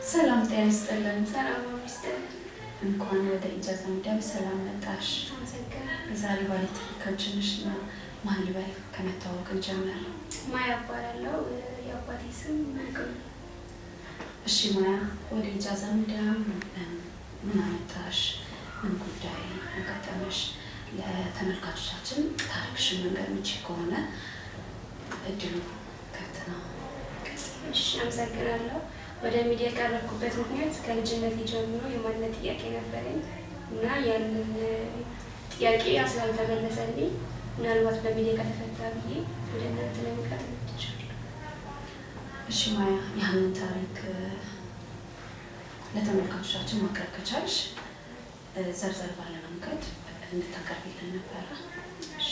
ሰላም ጤና ይስጥልን። ሰላም ይስጥልን። እንኳን ወደ ኢጃዛ ሚዲያ በሰላም መጣሽ። አመሰግናለሁ። የዛሬ ባለ ታሪካችን ነሽ እና ማን ልበል? ከመተዋወቅ እንጀምር። ማያ እባላለሁ። የአባቴ ስም መልካም ነው። እሺ ማያ፣ ወደ ኢጃዛ ሚዲያ ምን አመጣሽ? ምን ጉዳይ አጋጠመሽ? ለተመልካቾቻችን ታሪክሽን መንገር የምትችይ ከሆነ እድሉ ክፍት ነው። እሺ፣ አመሰግናለሁ። ወደ ሚዲያ የቀረብኩበት ምክንያት ከልጅነት ጀምሮ የማንነት ጥያቄ ነበረኝ እና ያንን ጥያቄ ስላልተመለሰልኝ ምናልባት በሚዲያ ከተፈታ ብዬ ወደ እናንተ ለመቅረብ መጥቻለሁ። እሺ ማያ፣ ያንን ታሪክ ለተመልካቾቻችን ማቅረብ ከቻልሽ ዘርዘር ባለ መንገድ እንድታቀርቢልን ነበረ። እሺ።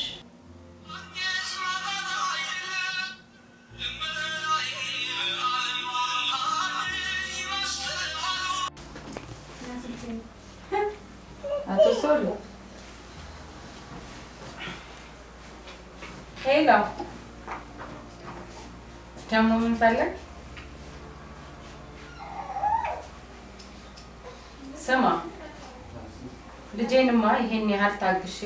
አቶ ሶሪ፣ hello፣ ደግሞ ምን ፈለግ? ስማ፣ ልጄንማ ይሄን ያህል ታግሼ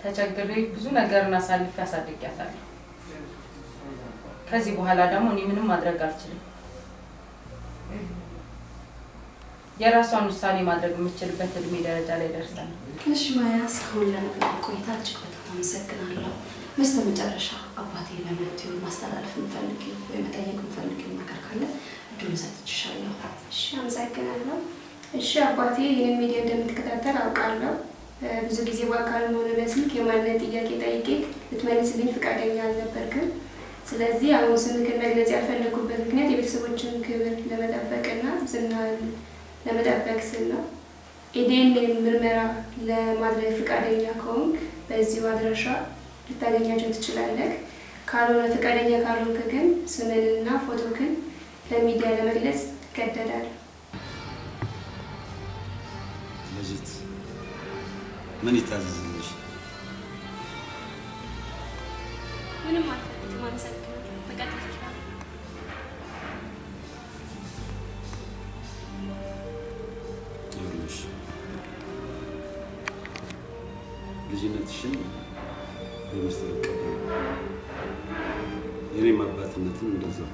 ተቸግሬ ብዙ ነገርን አሳልፌ አሳድጊያታለሁ። ከዚህ በኋላ ደግሞ እኔ ምንም ማድረግ አልችልም። የራሷን ውሳኔ ማድረግ የምትችልበት እድሜ ደረጃ ላይ ደርሳለች። እሺ ማያ፣ እስካሁን ለነበረን ቆይታ እጅግ በጣም አመሰግናለሁ። በስተመጨረሻ አባቴ ለምትይው ማስተላለፍ የምፈልጊው ወይ መጠየቅ የምፈልጊው ነገር ካለ እድሉን ሰጥቼሻለሁ። እሺ፣ አመሰግናለሁ። እሺ አባቴ፣ ይህንን ሚዲያ እንደምትከታተል አውቃለሁ። ብዙ ጊዜ በአካልም ሆነ በስልክ የማንነት ጥያቄ ጠይቄ ልትመልስልኝ ፈቃደኛ አልነበርክም። ስለዚህ አሁን ስምህን መግለጽ ያልፈለጉበት ምክንያት የቤተሰቦችን ክብር ለመጠበቅና ዝናን ለመጠበቅ ስል ነው። የዲኤንኤ ምርመራ ለማድረግ ፈቃደኛ ከሆንክ በዚሁ አድራሻ ልታገኛቸው ትችላለህ። ካልሆነ፣ ፈቃደኛ ካልሆንክ ግን ስምህንና ፎቶክን ለሚዲያ ለመግለጽ እገደዳለሁ። ልጅት፣ ምን ይታዘዝልሽ? ምንም አልፈልግም። አመሰግናለሁ። መቀጠል ትችላለህ። ይኸውልሽ፣ ልጅነትሽን በሚስጥር እቀበላለሁ። የኔም አባትነትን እንደዛው።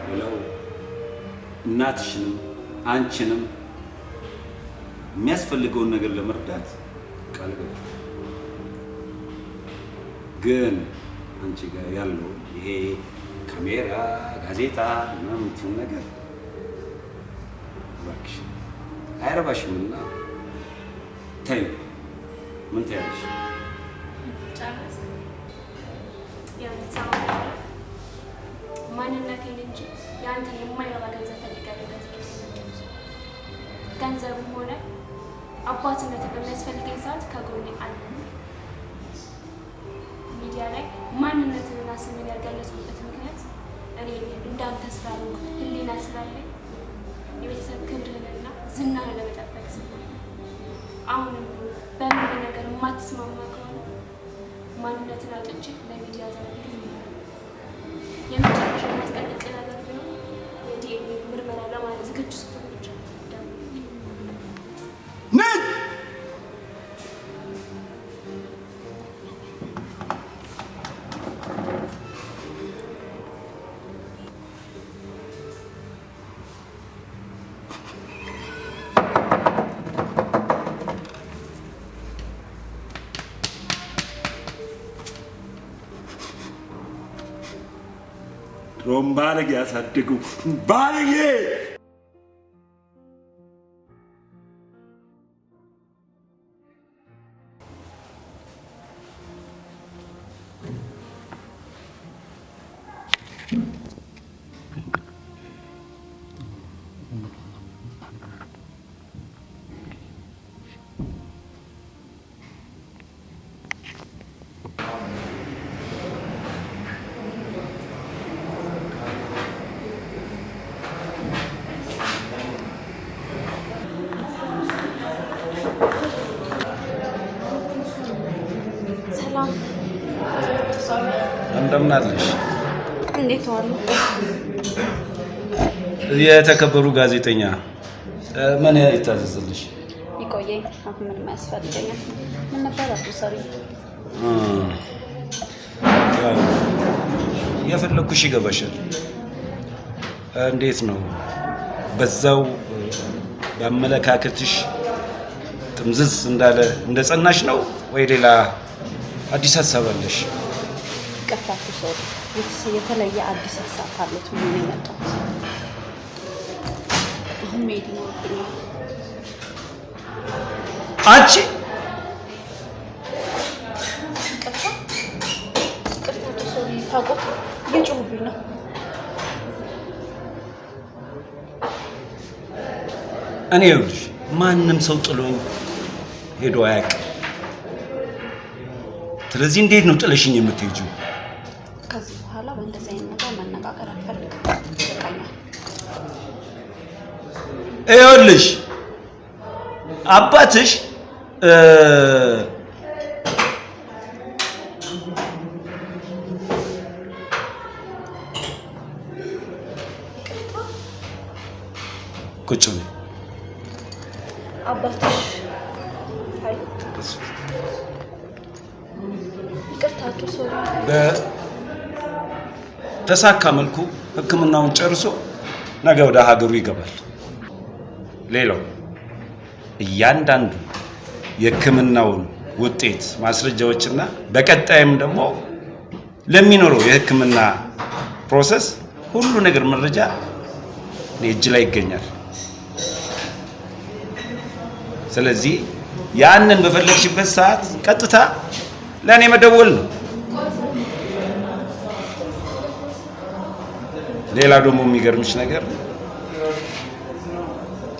ሌላው እናትሽንም አንቺንም የሚያስፈልገውን ነገር ለመርዳት ቃል እገባለሁ። ግን አንቺ ጋር ያለው ይሄ ካሜራ፣ ጋዜጣ ምናምን የምትይው ነገር እባክሽ አይረባሽምና ተይው። ምን ትያለሽ? ጨረስክ? ያው ልትሰማ ማንነቴን እንጂ የአንተን የማይረባ ገንዘብ ፈልጌ አይደለም እዚህ ድረስ የመጣሁት። ገንዘብም ሆነ አባትነትን በሚያስፈልገኝ ሰዓት ከጎኔ አለ። ሚዲያ ላይ ማንነትንና ስምን ያልገለጽኩበት ምክንያት እኔ እንዳንተ ስላልሆንኩ፣ ሕሊና ስላለኝ፣ የቤተሰብ ክብርህንና ዝናህን ለመጠበቅ ስል ነው። አሁንም ቢሆን በምን ነገር የማትስማማ ከሆነ ማንነትን አውጥቼ ለሚዲያ ዘረግፍ። የመጨረሻ የሚያስጠንቅቅ ነገር ቢኖር የዲኤንኤ ምርመራ ለማድረግ ዝግጁ ስትሆን ብቻ ደውል። ምን? ድሮም ባለጌ ያሳደጉ ባለጌ። ሰላም። እንደምን አለሽ? እንዴት ዋሉ? የተከበሩ ጋዜጠኛ ምን ይታዘዝልሽ? ይቆየኝ። አሁን ምንም አያስፈልገኝም። ምን ነበር አቶ ሰሪ? ያው የፈለግኩሽ ይገባሻል። እንዴት ነው በዛው በአመለካከትሽ ጥምዝዝ እንዳለ እንደጸናሽ ነው ወይ ሌላ አዲስ ሀሳብ አለሽ? ይቅርታ አቶ ሰሪ፣ የተለየ አዲስ ሀሳብ ካሉት ብዬ ነው የመጣሁት። አሁን መሄድ ይኖርብኛል። አንቺ ይቅርታ ይቅርታ አቶ ሰሪ፣ ታውቆት እየጮሁብኝ ነው። እኔ ይኸውልሽ ማንም ሰው ጥሎኝ ሄዶ አያውቅም። ስለዚህ እንዴት ነው ጥለሽኝ የምትሄጂው? ከዚህ በኋላ በእንደዚህ አይነት ነገር መነጋገር አልፈልግም። ይበቃኛል። ይኸውልሽ አባትሽ ቁጭ በይ። አባትሽ አይ ይቅርታ አቶ ሶሪ፣ በተሳካ መልኩ ሕክምናውን ጨርሶ ነገ ወደ ሀገሩ ይገባል። ሌላው እያንዳንዱ የሕክምናውን ውጤት ማስረጃዎችና በቀጣይም ደግሞ ለሚኖረው የሕክምና process ሁሉ ነገር መረጃ እኔ እጅ ላይ ይገኛል። ስለዚህ ያንን በፈለግሽበት ሰዓት ቀጥታ ለእኔ መደወል ነው። ሌላ ደግሞ የሚገርምሽ ነገር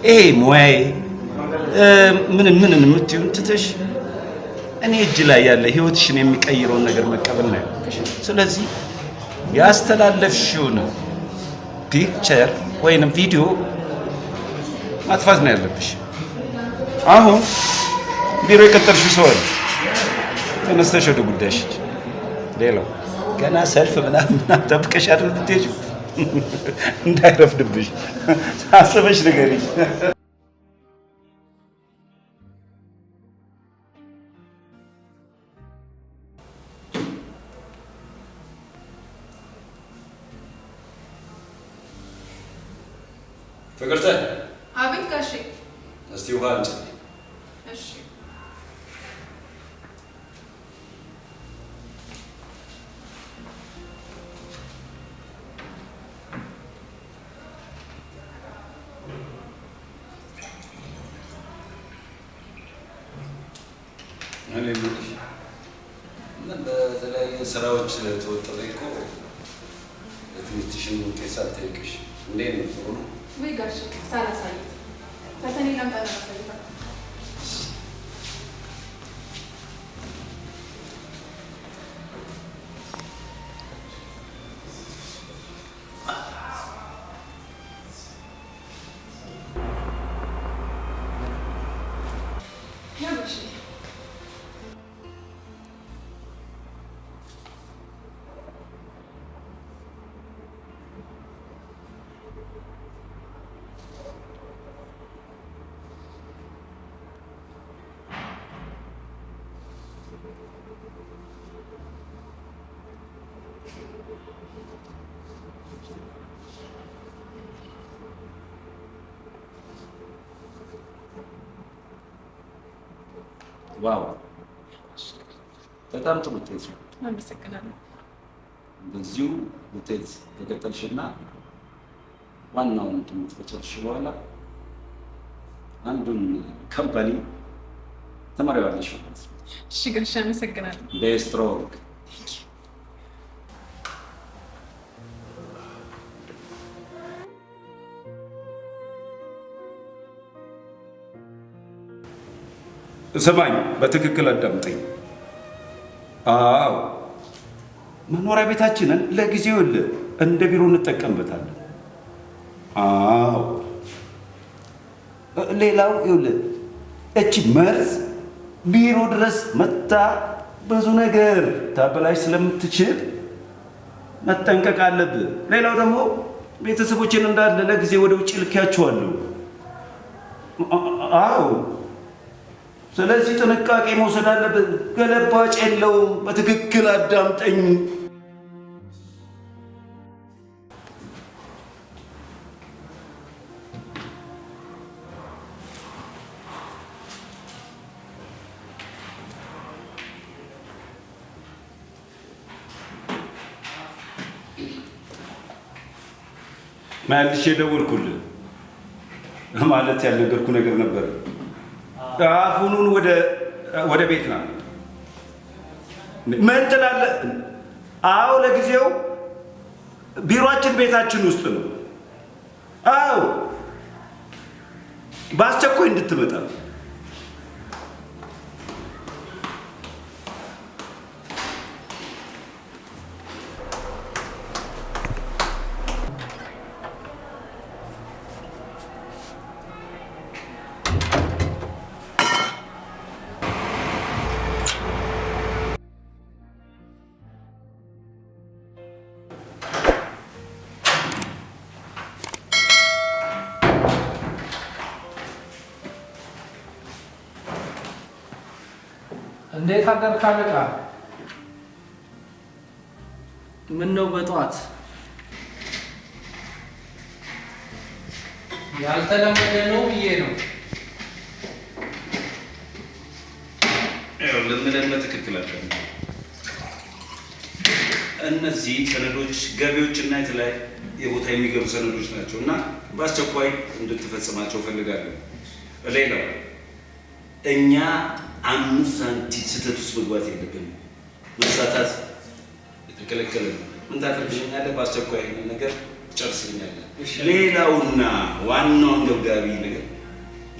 ይሄ ሙያዬ ምን ምን የምትይውን ትተሽ እኔ እጅ ላይ ያለ ህይወትሽን የሚቀይረውን ነገር መቀበል ነው ያለብሽ። ስለዚህ ያስተላለፍሽውን picture ወይንም ቪዲዮ ማጥፋት ነው ያለብሽ። አሁን ቢሮ የቀጠርሽው ሰው አለ፣ ተነስተሽ ወደ ጉዳይሽ ሂጂ። ሌላው ገና ሰልፍ ምናምን ምናምን ጠብቀሽ አይደል የምትሄጂው? እንዳይረፍድብሽ አስበሽ ንገሪኝ። ፍቅርተ፣ አቤት ጋሼ። እስቲ ውሃ አምጪ። እሺ። እኔ የምልሽ ምን በተለያየ ስራዎች ተወጥሬ እኮ የትምህርትሽን ውጤት ሳልጠይቅሽ እንዴት ነው? ጥሩ ነው? ወይ ጋሼ ሳላሳየት ፈተኔ ላምጣ ነው። ያው ጋሼ። Wow፣ በጣም ጥሩ ውጤት ነው። አመሰግናለሁ። በዚሁ ውጤት ከቀጠልሽና ዋናውን ትምህርት ከጨረስሽ በኋላ አንዱን company ትመሪዋለሽ ማለት ነው። እሺ ጋሼ፣ አመሰግናለሁ። Be strong። ስማኝ፣ በትክክል አዳምጠኝ። አዎ፣ መኖሪያ ቤታችንን ለጊዜው እንደ ቢሮ እንጠቀምበታለን። አዎ፣ ሌላው ይኸውልህ እቺ መርዝ ቢሮ ድረስ መታ ብዙ ነገር ታበላሽ ስለምትችል መጠንቀቅ አለብህ። ሌላው ደግሞ ቤተሰቦቼን እንዳለ ለጊዜ ወደ ውጭ ልኬያቸዋለሁ። አዎ፣ ስለዚህ ጥንቃቄ መውሰድ አለብህ። ገለባጭ የለውም። በትክክል አዳምጠኝ። መልሼ ደወልኩልህ። ማለት ያልነገርኩህ ነገር ነበር። አሁኑን ወደ ቤት ና። ምን ትላለህ? አዎ፣ ለጊዜው ቢሮአችን ቤታችን ውስጥ ነው። አዎ፣ በአስቸኳይ እንድትመጣ። እንዴት አደርክ አለቃ? ምነው በጠዋት? ያልተለመደ ነው ብዬ ነው። ለምለን በትክክል አለ። እነዚህ ሰነዶች ገቢዎች እና የተለያየ ቦታ የሚገቡ ሰነዶች ናቸው እና በአስቸኳይ እንድትፈጽማቸው እፈልጋለሁ። ሌላው እኛ 5 ሳንቲም ስህተት ውስጥ መግባት የለብንም። መሳታት የተከለከለ ነው። ምን ታደርግልኛለህ? በአስቸኳይ ይሄንን ነገር ትጨርስልኛለህ። ሌላውና ዋናው አንገብጋቢ ነገር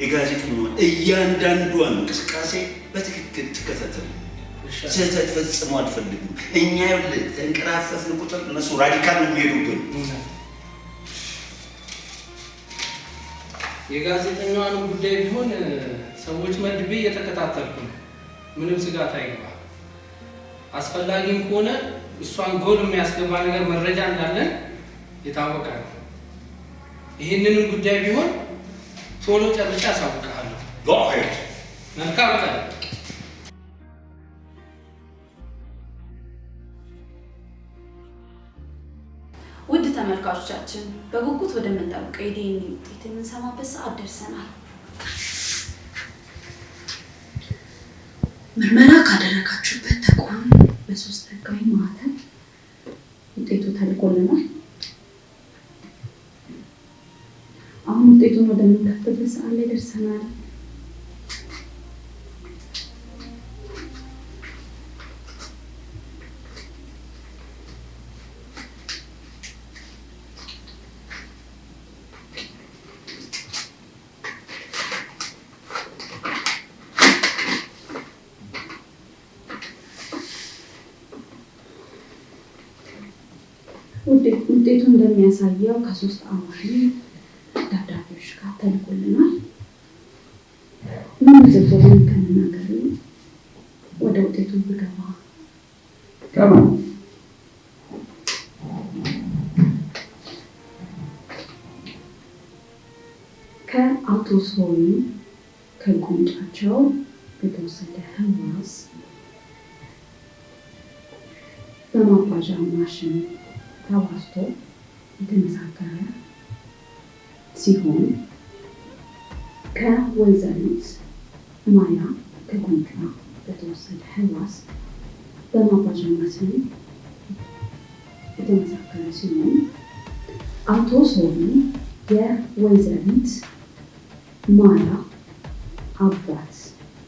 የጋዜጠኛዋን እያንዳንዷን እንቅስቃሴ በትክክል ትከታተል። ስህተት ፈጽሞ አልፈልግም። እኛ ይኸውልህ ተንቀራፈፍን ቁጥር እነሱ ራዲካል ነው የሚሄዱብን። የጋዜጠኛዋን ጉዳይ ቢሆን ሰዎች መድቤ እየተከታተልኩ ነው። ምንም ስጋት አይግባ። አስፈላጊም ከሆነ እሷን ጎል የሚያስገባ ነገር መረጃ እንዳለን የታወቀ ነው። ይህንንም ጉዳይ ቢሆን ቶሎ ጨርሼ አሳውቅሃለሁ። Go ahead። መልካም ቀን። ውድ ተመልካቾቻችን፣ በጉጉት ወደምንጠብቀው የዲኤንኤ ውጤት የምንሰማበት ሰዓት ደርሰናል። ምርመራ ካደረጋችሁበት ተቋም በ3 ህጋዊ ማህተም ውጤቱ ተልኮልናል። አሁን ውጤቱን ወደምንከፍትበት ሰዓት ላይ ደርሰናል። ውጤቱ እንደሚያሳየው ከ3 አማሪ ደብዳቤዎች ጋር ተልኮልናል። ምንም ዝርዝሩን ከመናገር ወደ ውጤቱ ብገባ ከአቶ ሶኒ ከጉንጫቸው የተወሰደ ህዋስ በማባዣ ማሽን ተባዝቶ የተመሳከረ ሲሆን ከወይዘሪት ማያ ከጉንጯ በተወሰደ ህዋስ በማባዣ ማሽን የተመሳከረ ሲሆን አቶ ሶኒ የወይዘሪት ማያ አባት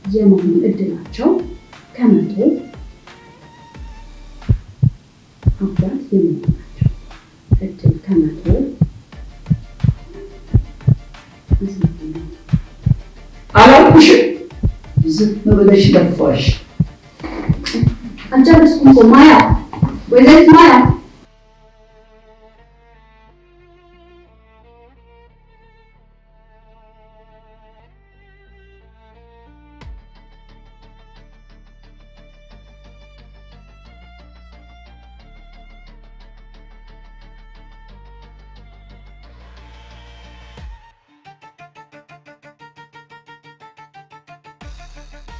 የመሆን እድላቸው ከመቶ አባት የመሆናቸው እድል ከመቶ አላልኩሽም? ዝም ብለሽ ደፋሽ። አልጨረስኩም እኮ ማያ፣ ወይዘሪት ማያ። ነው።